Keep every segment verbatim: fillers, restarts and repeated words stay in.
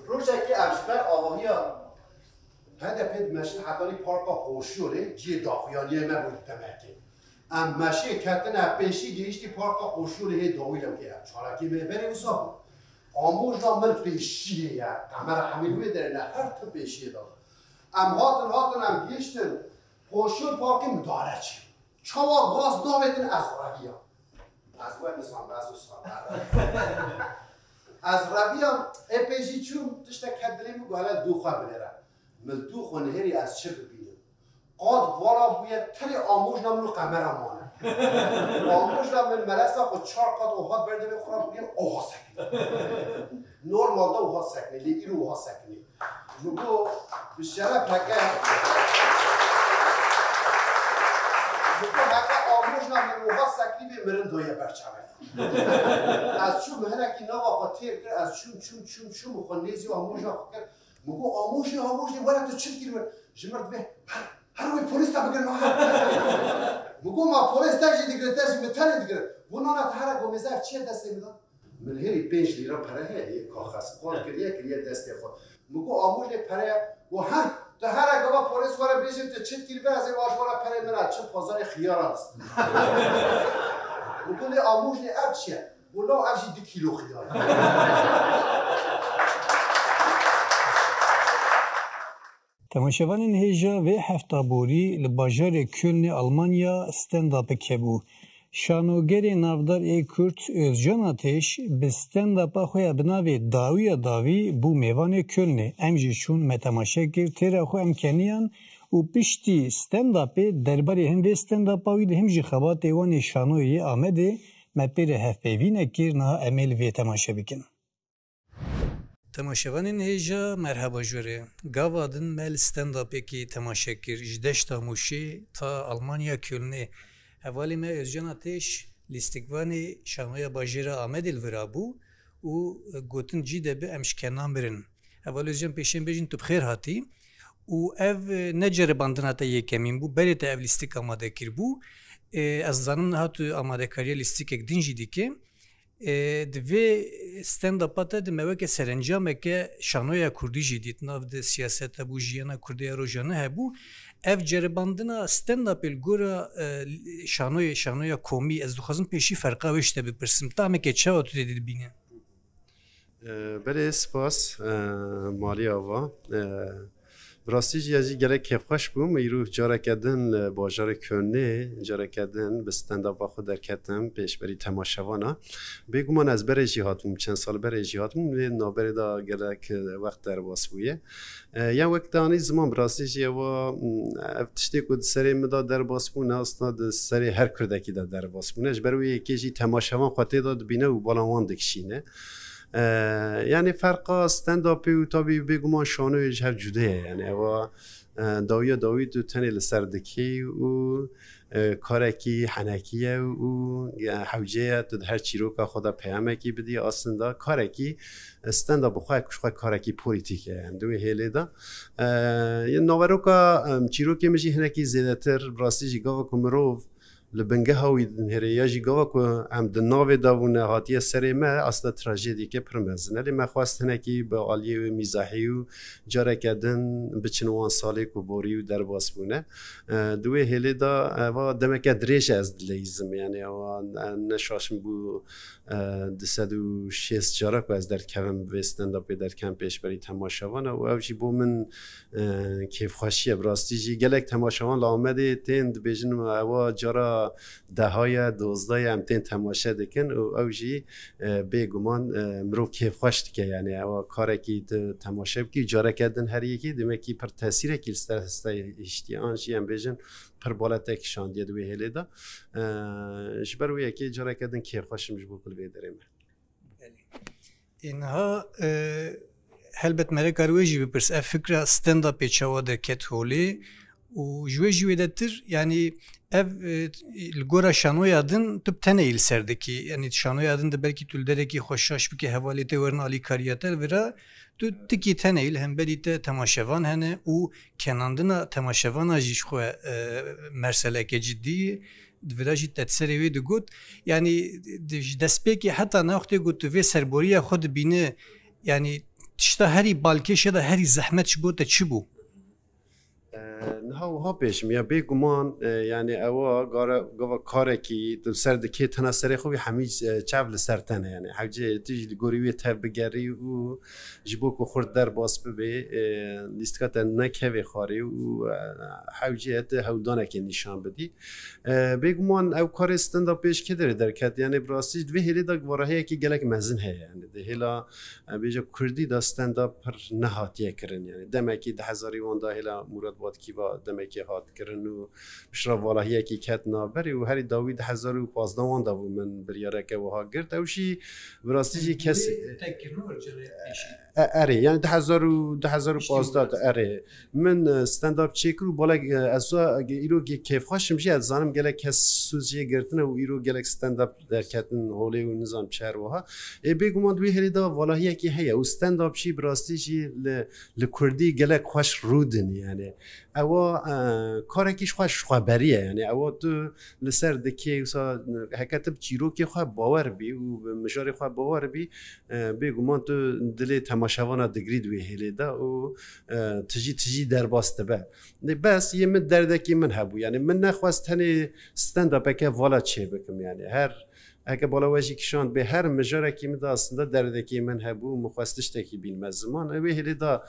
Rojekê em ji ber avahiya H D P dimeşin hetanî parka Qoşûrê cihê daxuyaniyê me bû demekê. Em meşê ketine pêşî gihiştî parka Qoşûrê hê dawî lewkê em. Çalakî me berê wisa bû. Amojna min pêşiyê ye. Qemera hemî wê derê nefer tu pêşiyê de. Em hatin hatin em gihiştin. Qoşûr parkê mudare çi. Çawa gaz navêtin ez reviya. Ez we nisan, ez wisa. Ez reviya, ê pê jî çûm, tiştek ket dilê min got, hele dû xwe binêre. Min dû xwe nihêrî ez çi bibînim. Qad vala bûye, tenê amojna min û qemera mane. Amojna min melesa xwe çar qat oha berdevê xwe re bûye, oha sekinî. Normalde oha sekinî, lê îro oha sekinî. Min got, bi şeref heke, min got, heke amojna min oha sekinî bê mirin daye ber çavê. Ez çûm hinekî nava xwe têr kir, ez çûm, çûm, çûm, çûm, xwe nêzî amojna xwe kir. Min got, amojê, amojê, were tu çi dikî li wir? Ji min re dibê, her, her wê polîs te bigirin, ha. Min got, ma polîs te jî digirin, te jî min tenê digirin. Got, na, na, tu here, got, mêze ev çi ye destê min de? Min hêrî pênc lîra pere heye, yê kaxez. Qal kiriye, kiriye destê xwe. Min got, amojê pere ye. Got, heh, tu here gava polîs were bêjin, tu çi dikî li vir, ez ê vaj were perê min re çim pazarê xiyara distim. Min got, lê amojê ev çi ye? Got, law ev jî du kîlo xiyar. Temaşevanên hêja vê hefta borî li bajarê Kölnê Almanya stand-upek hebû. Şanogerê navdar ê Kurd Özcan Ateş bi stand-upa xwe ya bi navê Dawiya Dawî bû mêvanê Kölnê. Em jî çûn me temaşe kir, têra xwe em keniyan û piştî stand-upê derbarê him vê stand-upa wî de him jî xebatê wan ê şanoyê yê Amedê me pê re hevpeyvînek kir, niha em ê li vê temaşe bikin. Temaşevanên hêja, merheba ji we re. Gava din me li stand-upekê temaşe kir, ji deşta Mûşê ta Almanya Kölnê. Hevalê me Özcan Ateş, lîstikvanê şanoya bajêra Amedê li vir bû û gotin cî de bi em ji Kenan mirin. Heval Özcan, pêşên bêjin tu bi xêr hatî. Û ev, e, ne ceribandina te yekemîn bû, berê te ev lîstik amade kiribû. E, ez dizanim niha tu amadekariya lîstikek din jî dike. E, di vê stand-upa te de me weke serencameke şanoya kurdî jî dît. Nav de siyaset hebû, jiyana kurdî ya rojane hebû. Ev ceribandina stand-upê li gora, e, şanoyê, şanoya komî, ez dixwazim pêşî ferqa wê ji te bipirsim. Tameke çawa tu tê dibîne? E, belê, spas, e, Malî Ava. E, bi rastî jî ez jî gelek kêfxweş bûm. Îro careke din li bajarê Kölnê, careke din bi stand-upa xwe derketim pêşberî temaşevana. Bêguman ez berê jî hatibûm, çend sal berê jî hatibûm, lê navberê de gelek, e, wext derbas bûye. E, ya wek te anî ziman, bi rastî jî ewa, m, ev tiştê ku di serê min de derbas bûne, aslında di serê her Kurdekî de derbas bûne. Ji ber wê yekê jî temaşevan xwe tê de dibîne û bala wan dikişîne. E, yanî ferqa stand-upê û tabî bêguman şanoyê ji hev cude ye. Yanî ewa, e, dawiya dawî tu tenê li ser dikî û, e, karekî henekî ye û, e, hewce ye tu di her çîroka xwe de peyamekî bidî. Aslında karekî, e, stand-up bi xwe ji xwe karekî polîtîk e. Yanî di wê hêlê de, e, naveroka, e, çîrokê min jî hinekî zêdetir, bi rastî jî gava ku mirov li bingeha wî dinihêre ya jî gava ku em di navê de bûne hatiye serê me, aslında trajediyeke pir mezin e. Lê me xwest hinekî bi aliyê wê mîzahî û careke din biçin wan salê ku borî û derbas bûne. E, di wê hêlê de eva demeke dirêj e ez dileyîzim. Yanî ewa, e, ne şaş bû, e, du sed û şêst cara ku ez derkevim vê stand-upê derkem pêşberî temaşevana û ev jî bo min e, kêfxweşiye. Bi rastî jî gelek temaşevan li Amedê tên dibêjin, ewa cara deha ye, dozda ye, em tên temaşe dikin û ew jî, e, bêguman, e, mirov kêfxweş dike. Yanî ewa karekî tu temaşe bikî, careke din her yekî demekî pir tesîrekî li ser hestê hiştiye an jî em bêjin pir baletek kişandiye di wê hêlê de. E, ji ber wê yekê careke din kêfxweş im ji bo ku li vê derê me. Belê. Ê niha, e, helbet me re kar wê jî bipirs, ev fikra stand-upê çawa derket holê û ji wê jî wêdetir, yanî ev, e, li gora şanoya din tu bi tenê yî li ser dikî. Yanî şanoya din de belkî tu li derekî xwe şaş bikî, hevalê te werin alîkariya te li vira, tu tikî tenê yî, li hemberî te temaşevan hene û kenandina temaşevana jî ji xwe, e, merseleke cidî ye. Di vira jî te di serê wê digot, yanî di, ji destpêkê heta nexwtê ku tu vê serboriya xwe dibîne, yanî tu Tişta herî balkêş ya da herî zehmet ji bo te çi bû? Niha wiha pêşim ya bêguman, e, yani ewa gara gava karekî tu ser dikê tena serê xwe wî hemî, e, çev li ser te ne, yani hewce tu jî li gorî wê tev bigerî û ji bo ku xurt derbas bibê, e, lîstika te nekevê xwarê û, e, hewce tu hewldanekê nîşan bidî. E, bêguman ew karê stand-up pêş kê derê derket, yani bi rastî di vê hêlê de givarahiyekî gelek mezin heye, yani di hêla, e, bêje kurdî de stand-up pir nehatiye kirin, yani demekî di hezarî wan de hêla Murat Batkî va demekî hat kirin û piştre valahiyekî ket navberê û herî dawî di hezar û pazdeh wan de bû min biryareke wiha girt. Ew jî bi rastî jî kes E, erê, yani di hezar û, di hezar û pazdeh de erê. Min, e, stand-up çêkir û balek, e, ez za-, îro ge-, kêfxweş im jî, ez zanim gelek kes sûz jê girtine û îro gelek stand-up derketin holê û nizam çi her wiha. Ê, bêguman di wê hêlê de valahiyekî heye û stand-up jî bi rastî jî li, li kurdî gelek xweş rûdin, yani. Ewa, e, karekî ji xwe, ji xweberî ye, yani. Ewa tu li ser dikê, wisa, heke tu bi çîrokê xwe bawer bî û bi mijarê xwe bawer bî, e, bêguman tu dilê temaşevana digirî di wê hêlê de û, e, tijî tijî derbas dibe. Lê bes yê min derdekî min hebû. Yani min nexwest tenê stand-upeke vala çê bikim. Yani her heke bala we jî kişand bê, her mijarekî min de aslında derdekî min hebû, min xwest tiştekî bînime ziman. Ew ê hêlê de,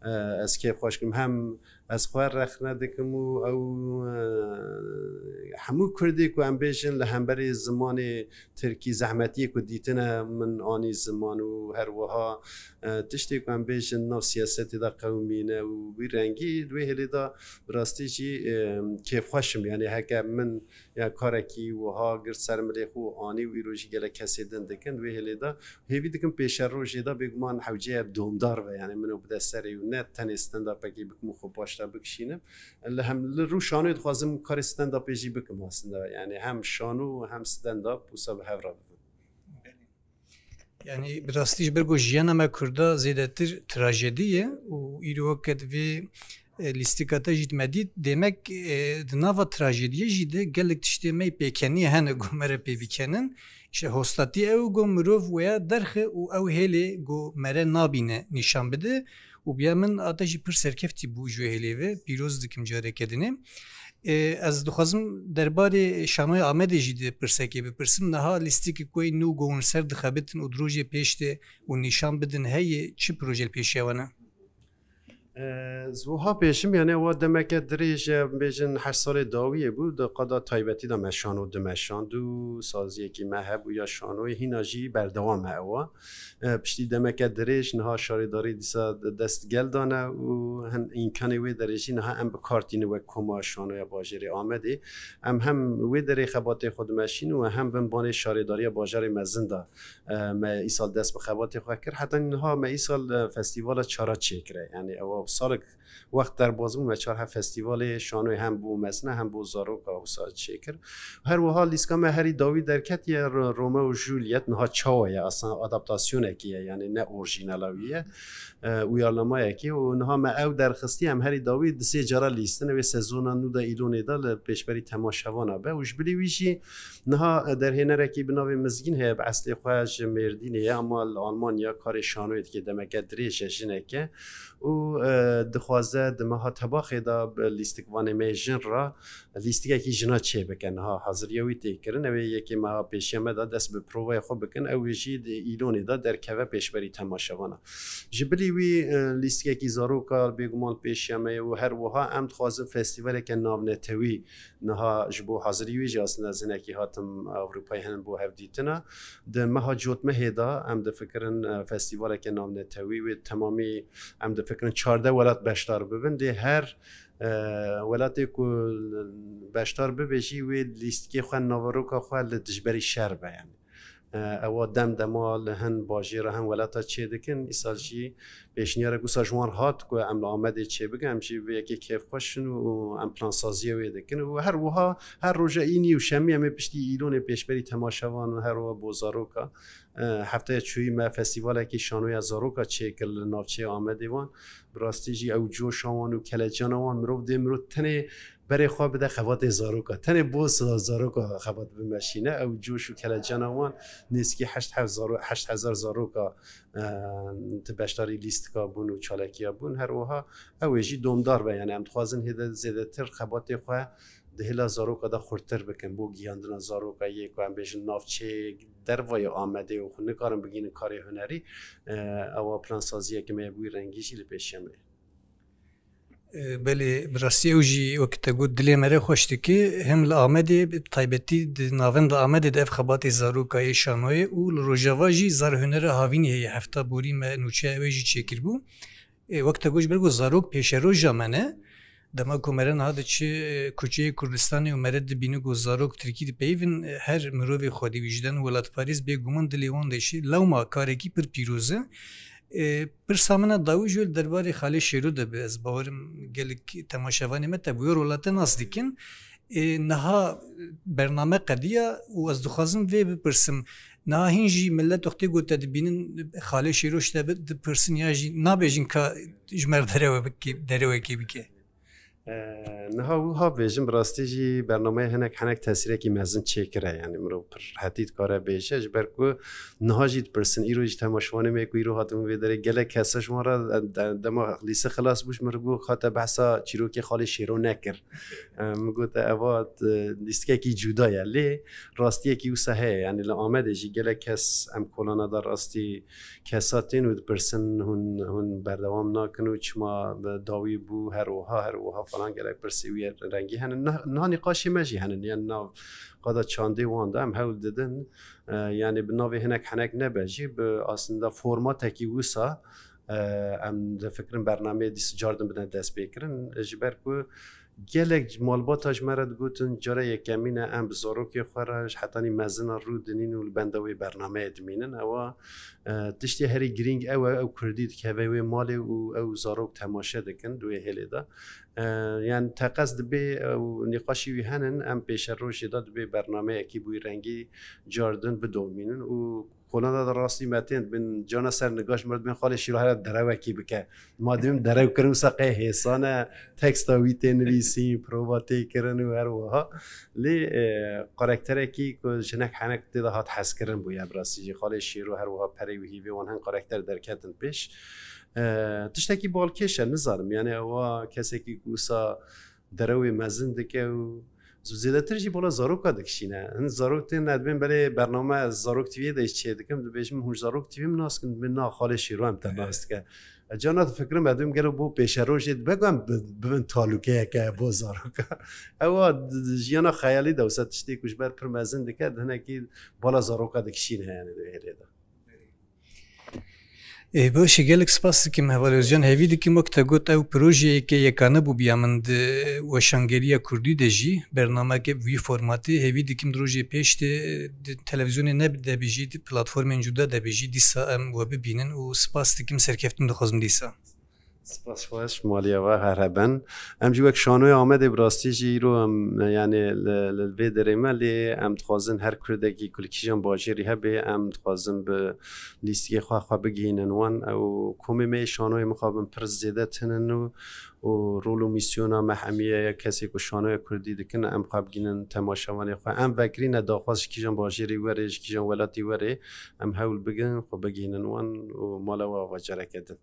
e, ez kêfxweş kim. Hem ez xwe rexne dikim û ew, e, hemû kurdê ku em bêjin li hemberî zimanê tirkî zehmetiyê ku dîtine min anî ziman û her wiha, e, tiştê ku em bêjin nav siyasetê de qewimîne û wî rengî di wê hêlê de bi rastî jî, e, kêfxweş im. Yani heke min ya karekî wiha girt ser milê xwe û anî û îro jî gelek kesê din dikin di wê hêlê de. Hêvî dikim pêşerojê de bêguman hewceye domdar be. Yani min û bide serê û ne tenê stand-upekî bikim û xwe paşta bikişînim. Li hem li rû şanoyê dixwazim karê stand-upê jî bikim aslında. Yani hem şano hem stand-up wisa bi hev re bibin. Yani bi rastî ji ber ku jiyana me kurda zêdetir trajedî ye û îro weke divê, e, lîstika te jî me dît, demek, e, di nava trajediyê jî de gelek tiştê me yê pêkeniyê hene ku me re pêvî kenin. Îşte hostatî ew ku mirov weya derxe û ew hêlê ku me re nabîne nîşan bide û biya min ate jî pir serkeftî bû ji wê hêlê ve. Pîroz dikim careke dinê. E, ez dixwazim derbarê Şanoya Amedê jî de pirsekê bipirsim. Niha lîstikê ku nû ku hûn ser dixebitin û di rojê pêş de û nîşan bidin heye, çi proje li pêşiya we ne? E, ez wiha pêşim, yani wa demeke dirêj e, bêjin heşt salê dawiyê bû, di qada taybetî de me şano dimeşand û saziyekî me hebû ya şanoyê, hîna jî berdewam e ewa. E, piştî demeke dirêj niha şarêdarî dîsa dest gel dane û hin îmkanê wê derê jî niha em bi kar tînin wek Koma Şanoya Bajêrê Amedê. Em hem wê derê xebatê xwe dimeşînin û hem bin banê şarêdariya bajarê mezin de, e, me îsal dest bi xebatê xwe kir. Heta niha me îsal, e, festîvala çara çêkire. Yani ew salek wext derbas bû, me çar heft festîvalê şanoyê hem bo mezine hem bo zaroka wisa çêkir. Her wiha lîska me herî dawî derketiye Ro-, Romeo û Juliet, niha çawa ye? Aslında adaptasyonekî ye, yani ne orjînala wî ye. E, uyarlamayekî û niha me ew derxistiye, em herî dawî di sê cara lîstin, ew ê sezona nû de Îlonê de li pêşberî temaşevana be û ji bilî wî jî niha, e, derhênerekî bi navê Mizgîn heye, bi eslê xwe ji Mêrdînê ye, ama li Almanya karê şanoyê dike, demeke dirêj e, jinek e. û, e, dixwaze di meha Tebaxê de bi lîstikvanê me yê jin re lîstikekî jina çêbike. Niha haziriya wî tê kirin. Ew ê yekê meha pêşiya me de dest bi provaya xwe bikin. Ew ê jî di Îlonê de derkeve pêşberî temaşevana. Ji bilî wî, e, lîstikekî zaroka bêguman pêşiya me ye û her wiha em dixwazin festîvaleke navnetewî Niha ji bo hazirî wê jî aslında ez hinekî hatim Ewropayê, hin bo hevdîtina. Di meha cotmehê de em difikirin, e, festîvaleke navnetewî wê temamî em difikirin çardeh welat beşdar bibin. Lê her, e, welatê ku beşdar bibe jî wê lîstikê xwe, naveroka xwe li dijberî şer be, yani. E, ewa dem dema li hin bajêra hin welata çêdikin, îsal jî pêşniyarek wisa ji wan hat ku em li Amedê çêbikin, em jî vê yekê kêfxweş in û em plansaziya wê dikin. Û her wiha her roja înî û şemî em ê piştî Îlonê pêşberî temaşevan û her wiha bo zaroka. E, hefteya çûyî me festîvalekî şanoya zaroka çêkir li navçeyê Amedê wan. Bi rastî jî ew coşa wan û kelecana wan, mirov dê mirov tenê berê xwe bide xebatê zaroka. Tenê bo za-, zaroka xebat bimeşîne. Ew coş û kelecana wan nêzîkî heşt hezar zaro-, heşt hezar zaroka, e, di beşdarî lîstika bûn û çalakiya bûn. Her wiha ew ê jî domdar be. Yani em dixwazin hêde zêdetir xebatê xwe di hêla zaroka de xurttir bikin. Bo giyandina zaroka yê ku em bêjin navçeyê dervayê Amedê û xwe nikarin bigihînin karê hunerî, e, ewa plansaziyeke me ye bi wî rengî jî li pêşiya me ye. E, belê, bi rastî ew jî wek te got dilê me re xweş dike. Hem li Amedê, bi taybetî di navenda Amedê de ev xebatê zaroka yê şanoyê û li Rojava jî Zar Hunera Havînî heye. Hefta borî me nûçeya wê jî çêkiribû. E, wek te got ji ber ku zarok pêşeroja me ne. Dema ku mere niha diçi, e, kuçeyê Kurdistanê û mere dibîne ku zarok tirkî dipeyivin, e, her mirovê xwedî, wîjdan û welatparêz bêguman dilê wan deşê. Lewma karekî pir pîroz e. E, pirsa min a dawî jî li derbarê Xalê Şêro de be. Ez bawerim gelek temaşevanê me te bi wê rolate nas dikin. E, niha bername qediya û ez dixwazim vê bipirsim. Niha hîn jî millet wextê ku te dibînin Xalê Şêro ji te bi-, dipirsin ya jî nabêjin ka ji me re derewe bike, derewekê bike. Ee, niha wiha bêjim, bi rastî jî bernameya hinek henek tesîrekî mezin çêkire. Yani mirov pir hetî dikare bêje, ji ber ku niha jî dipirsin, îro jî temaşevanê me ku îro hatin vê derê, gelek kesa ji wan re, e, de-, dema lîse xilas bû, ji min re got, ka te behsa çîrokê Xalê Şêro nekir. E, min got, eva, e, lîstikekî cuda ye. Lê rastiyekî wisa heye. Yani li Amedê jî gelek kes em kolana da rastî kesa tên û dipirsin, hûn, hûn berdewam nakin û çima bi dawî bû, her wiha, her wiha falan, gelek pirsê wî rengî hene. Niha, niha nîqaşê me jî hene. Yani nav qada çandê wan de em hewl didin. E, yani bi navê hinek henek nebe jî, bi aslında formatekî wisa, e, em difikirin bernameyê dîs cardin bidin destpêkirin. Ji ber ku gelek malbata ji me re digotin, cara yekemîn e em bi zarokê xwe re ji hetanî mezin a rû dinîn û li benda wê bernameyê dimînin. Ewa, e, tiştê herî girîng ew e, ew kurdî dikeve wê malê û ew zarok temaşe dikin di wê hêlê de. E, yani teqez dibê ew nîqaşî wî henin, em pêşerojê de dibê bernameyekî bi wî rengî cardin bidomînin û kolana de rastî me tên bin cana ser nigaş, me dibên Xalê Şîro here derewekî bike. Ma dibêm derew kirin, wisa qey hêsan e, teksta wî tê nivîsîn, prova tê kirin û her wiha. Lê, e, karakterekî ku jinek henek tê de hat hezkirin bûye, bi rastî jî Xalê Şîro her wiha perê wî hîvê wan hin karakter derketin pêş. E, tiştekî balkêş e, nizanim. Yani ewa kesekî ku wisa derewê mezin dike û zêdetir jî bala zaroka dikişîne. Hin zarok tên nedibên, belê bername ez Zarok T V'yê de jî çê dikim, dibêjim hûn Zarok T V min nas dikin, dibên na Xalê Şîro em te nas dike. Ez cana difikirim, ez dibêm gelo bo pêşerojê dibe ku em bi-, bibin talûkeyeke bo zaroka. Ewa di-, di jiyana xeyalî de wisa tiştê ku ji ber pir mezin dike, di hinekî bala zaroka dikişîne yani di hêlê de. Ê, baş e, gelek spas dikim Heval Özcan. Hêvî dikim wek te got ew projeyeke yekane bû biya min di weşangeriya kurdî de jî bernameke bi wî formatê. Hêvî dikim di rojê pêş de di televîzyonê ne de bê jî di platformên cuda de bê jî dîsa em we bibînin û spas dikim, serkeftin dixwazim dîsa. Spas xweş, maliya we her heben. Em jî wek Şanoya Amedê bi rastî jî îro em, yani li, li vê derê me, lê em dixwazin her Kurdekî ku li kîjan bajêrî hebe, em dixwazin bi lîstikê xwe, xwe bigihînin wan. Ew komê me yê şanoyê mixabin pir zêde tinin û, û rol û mîsyona me hemiye ye, kesê ku şanoya kurdî dikin, em xwe bigihînin temaşevanê xwe. Em vekirî ne daxwaz ji kîjan bajêrî were, ji kîjan welatî were, em hewl bigin, xwe bigihînin wan û mala we ava careke din.